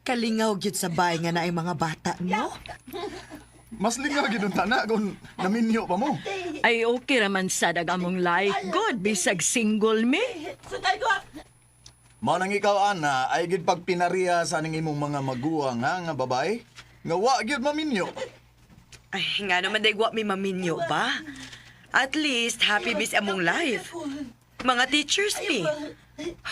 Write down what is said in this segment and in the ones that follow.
Kalingaw gyud sa bay nga naay mga bata, no? Mas lingaw gyud unta na kung naminyo pa mo. Ay, okay raman sad ang among life. Good, bisag single me. Mao nang ikaw ana ay gid pagpinariya sa aning imong mga maguwang ha nga babae nga wa gyud maminyo. Ay, nga naman day wa mi maminyo ba? At least happy miss among life. Mga teachers mi.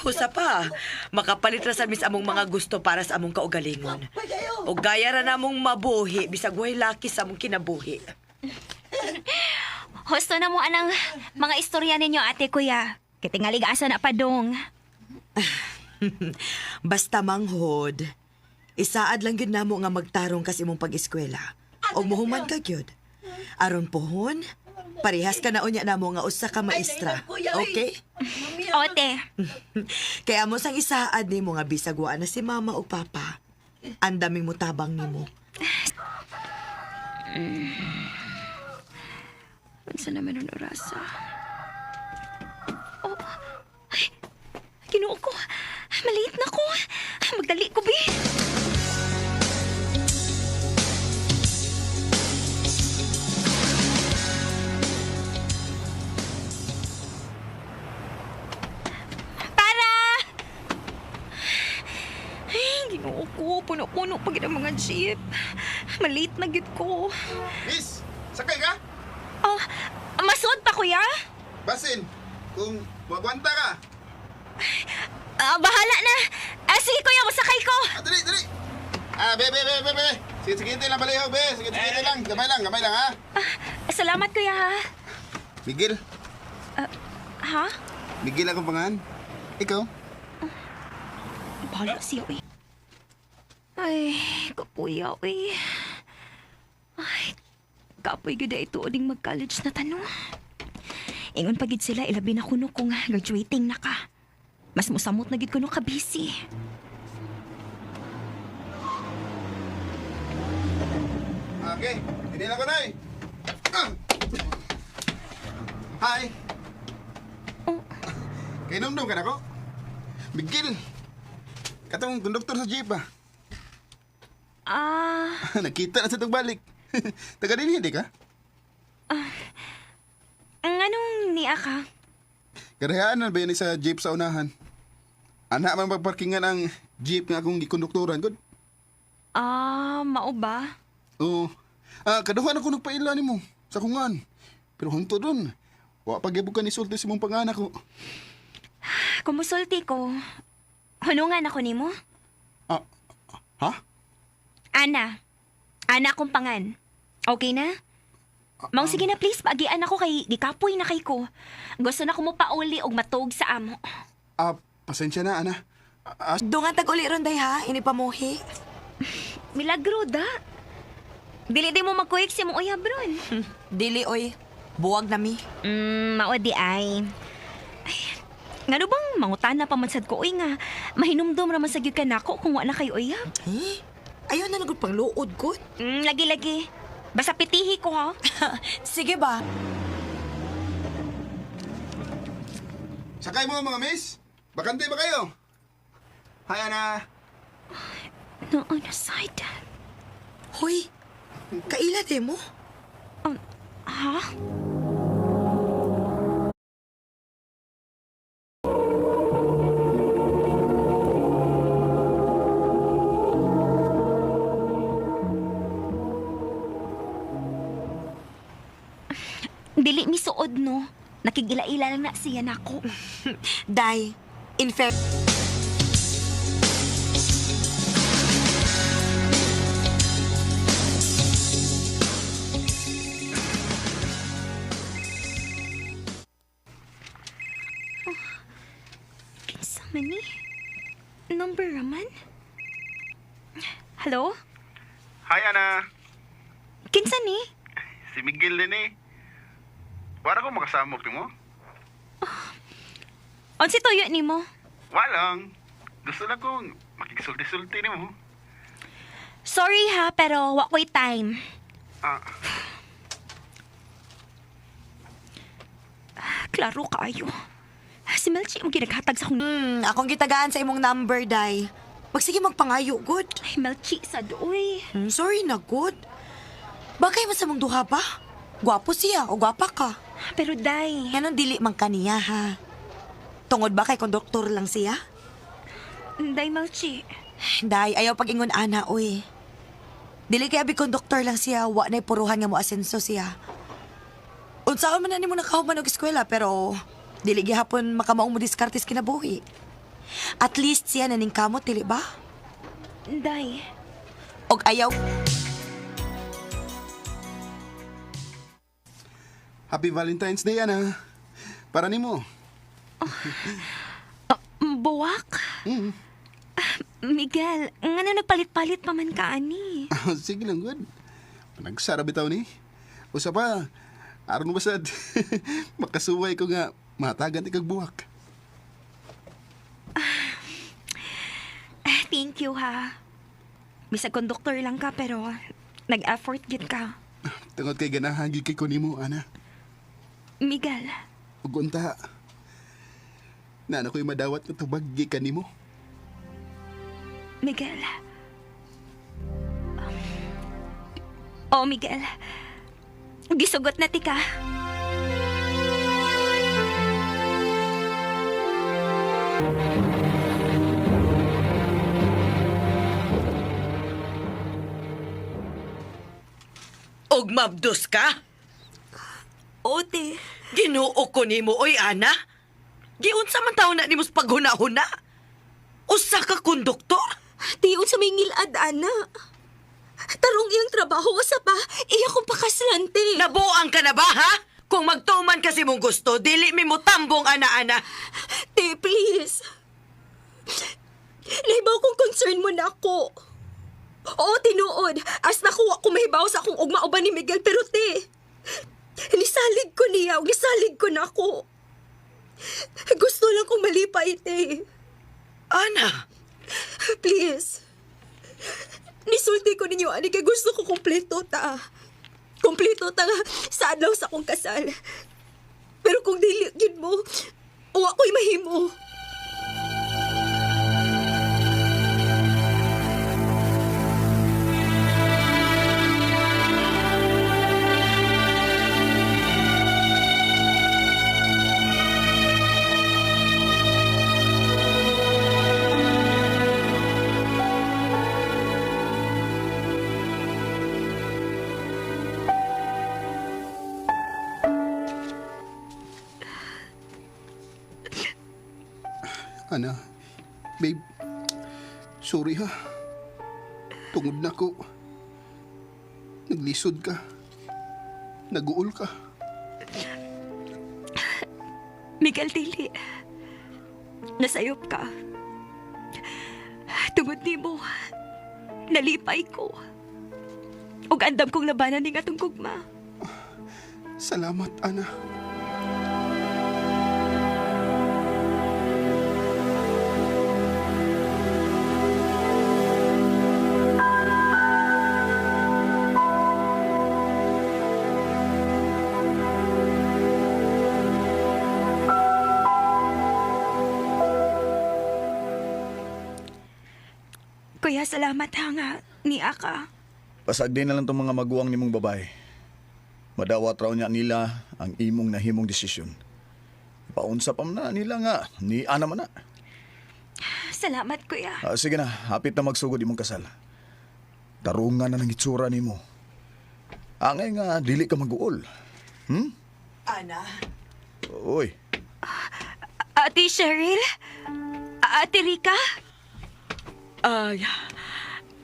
Usa pa, makapalit ra sa mis among mga gusto para sa among kaugalingon. O gaya ra namong mabuhi bisag way laki sa among kinabuhi. Husto na mo anang mga istorya ninyo, ate kuya. Kitingalig asa na padong. Basta manghod. Isaad lang gyud namo nga magtarong kas imong pag-eskwela. Og muhuman ka gyud. Aron pohon, parehas ka na unya namo nga usa ka maestra. Okay? Ote, Kaya mo sang isaad nimo nga bisag wa na si mama o papa. Ang daming mutabang nimo. unsa naman ang orasa? Oh, ay, Ginoo ko. Maliit na ko. Magdali ko, bi. Para! Ay, Ginoo ko. Puno-puno pa gid ang mga jeep. Maliit na gid ko. Miss, sakay ka? Oh, masuod pa, kuya? Basin, kung magwanta ka. Ah, bahala na. Ah, sige, kuya, masakay ko. Ah, dali, dali. Ah, be, be, be, be, be. Sige, sige, lang baliho, be. Sige, sige, lang. Gamay lang, ha? Ah, salamat, kuya, ha? Miguel. Ha? Miguel akong pangalan. Ikaw? Bahala siya, eh. Ay, kapuya, eh. Ay, kapoy gud ito uding mag-college na tanong. Ingon pa gid sila, ilabi na kuno kung graduating na ka. Mas musamot na gid kuno ka busy. Okay, hindi na ko na, eh. Ah. Hi. Oh. Kainomdom ka na ko? Miguel. Katong konduktor sa jeep, ah. Ah, Nakita na sa tugbalik. Taga din, hindi ka? ang anong niya ka? Karehaan na ba yan sa jeep sa unahan? Anak man pagparkingan ang jeep nga akong gikonduktoran, good. Ah, mao ba? Oo. Ah, kaduhan ako nagpaila nimo sa kungan. Pero hangto doon, wa pa gyud ka nisulti sa imong panganak ko. Kumusulti ko. Hunungan ako nimo? Ah, ha? Ana. Ana akong pangan. Okay na? Maong sige na please, paagian ako kay gikapoy na kay ko. Gusto na ko mo pauli og matuog sa amo. Ah, pasensya na, ana. Ah, Dungan tag uli ron day ha, ini pamuhi. Milagro da. Dili di mo magkuyik si mong uyab ron. Dili oy, buwag na mi. Mao di ay. Ay, ngano bang mangutana pa man sad ko oy nga mahinumdum ra man sa gyud ka nako kung wa na kay uyab. Eh? Ayaw na nagud pang luod ko. Lagi lagi. Basta pitihi ko ha. Sige ba? Sakay mo mga miss. Bakante ba kayo? Hi, ana. No, ano side? Hoy, kaila de mo? Ha? Dili mi suod no. Nakigila-ila lang na siya nako. Day, in fair... Kinsa man ni? Number raman? Hello? Hi, ana. Kinsa ni? Si Miguel din eh. Wala ko makasamok nimo. Unsi tuyo nimo? Walang. Gusto lang kong makikisulti-sulti nimo. Sorry ha, pero wa ko'y time. Ah, Klaro kaayo. Si Melchie mo ginaghatag sa akong... Akong gitagaan sa imong number, Day. Magsige magpangayo, good. Ay, Melchie, sad, uy. Sorry na, good. Bagay man sa mong duha ba? Gwapo siya o gwapa ka. Pero, Day, Nganon dili man kaniya, ha? Tungod ba kay konduktor lang siya? Day, Melchie. Day, ayaw pag-ingon ana, uy. Dili kay abi konduktor lang siya, wa na'y puruhan nga mo asenso siya. Unsaon man na nimo nakahuman og eskwela pero dili gihapon makamaong mo diskarte sa kinabuhi. At least siya naning kamot, dili ba? Day. Og ayaw Happy Valentine's Day, ana. Para nimo. Buwak? Ah, Miguel, nga na nagpalit-palit pa man ka, ani. Sige lang, good. Nagsara bitaw ni. Usa pa, aron ba sad? Makasuway ko nga, matagan ikag buwak. Ah, thank you, ha. Bisag konduktor lang ka, pero nag-effort gid ka. Tungod kay ganahan gyud kay ko nimo, ana. Miguel, Ug unta. Naana ko'y madawat nga tubag gikan nimo. Miguel. Oh, Miguel. Gisugot na ti ka. Og mabdos ka? Ote. Ginoo ko nimo oy ana. Giunsa man taon na nimo sa paghuna-huna? Usa ka konduktor? Ti, unsa may ngilad, ana. Tarong iyang trabaho, usa pa, iya kong pakaslante. Nabuang ka na ba ha? Kung magtuman kasi mong gusto, dili mi mo tambong ana-ana. Te, please. Nahibaw kong concern mo na ako. Oo, tinuod. As nakuha ko mahibaw sa akong ugma uban ni Miguel, pero te, nisalig ko niya, ug nisalig ko na ako. Gusto lang kong malipay, te. Ana, Please. Nisulti ko ninyo, ani kay gusto ko kumpleto ta. Kumpleto ta nga sa adlaw sa akong kasal. Pero kung dili gyud mo, wa ko'y mahimo. Ana, babe, sorry ha. Tungod na ko. Naglisod ka. Naguol ka. Miguel, dili. Nasayop ka. Tungod nimo, nalipay ko. Ug andam kong labanan ning atong gugma. Salamat, Ana. Kuya, salamat ha nga niya ka. Pasagdi na lang tong mga maguwang nimong babae. Madawat raw niya nila ang imong nahimong desisyon. Paunsa pa man na nila nga, ni ana man na. Salamat, kuya. Ah, sige na, hapit na magsugod imong kasal. Tarungan na ng itsura nimo. Angay nga, dili ka mag-uol. Ana. Uy, Ate Cheryl? Ate Rica? Ay,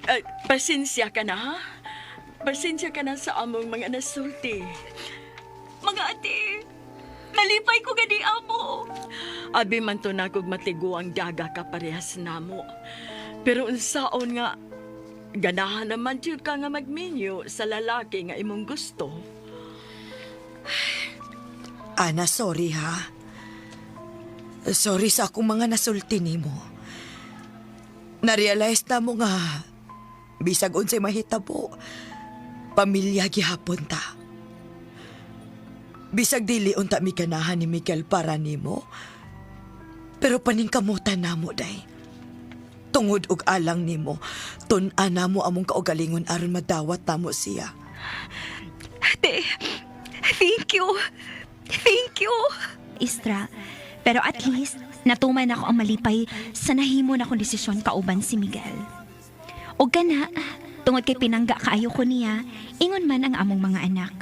ay, pasensya ka na, ha? Pasensya ka na sa among mga nasulti. Mga ate, nalipay ko gani amo. Abi man to na kog matigo ang daga ka parehas namo. Pero unsaon nga, ganahan naman jud ka nga magminyo sa lalaki nga imong gusto. Ana, sorry ha. Sorry sa akong mga nasulti nimo. Narealize na mo nga bisag unsay mahitabo, pamilya gihapon ta. Bisag dili unta mi ganahan ni Miguel para nimo. Pero paningkamutan namo, day. Tungod og alang nimo, tun-an namo among kaugalingon aron madawat namo siya. Ate, thank you. Thank you. Istra, pero at least natuman ako ang malipay sa nahimo na akong desisyon kauban si Miguel. O gana, tungod kay pinangga kaayo ko niya, ingon man ang among mga anak.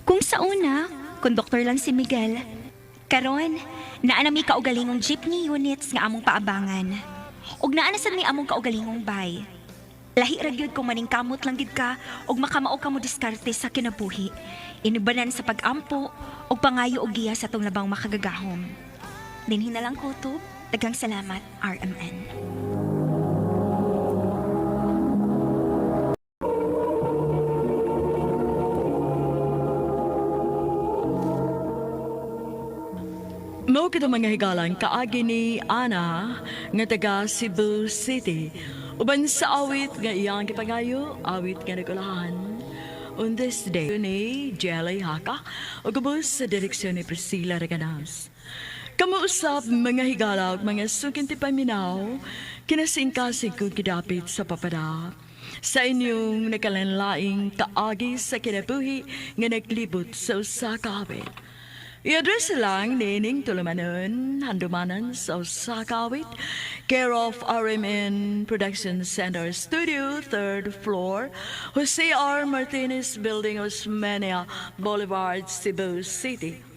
Kung sa una, konduktor lang si Miguel. Karon, naa na mi kaugalingong jeepney units nga among paabangan. Ug naa na sad mi among kaugalingong bay. Lahi ra gyud kung maningkamot lang gid ka ug makamao ka mo diskarte sa kinabuhi. Inubanan sa pag-ampo ug pangayo og giya sa atong labang makagagahom. Dinhi na lang kutob. Daghang salamat, RMN. Mao kito mga higalan kaagi ni Ana nga taga Cebu City. Uban sa awit nga iyang gipangayo, awit nga nagulahan. On this day ni Jelly Haka ug ubos sa direksyon ni Priscilla Reganas. Kamuusap mga higala ug mga suking paminaw, kinasingkasig ko gidapit sa papada. Sa inyong nakalanlaing kaagi sa kinabuhi nga naglibot sa usa ka awit. I-address lang nining tulumanon, handumanan sa Usakawit, care of RMN Production Center Studio, third floor, Jose R. Martinez Building, Osmeña Boulevard, Cebu City.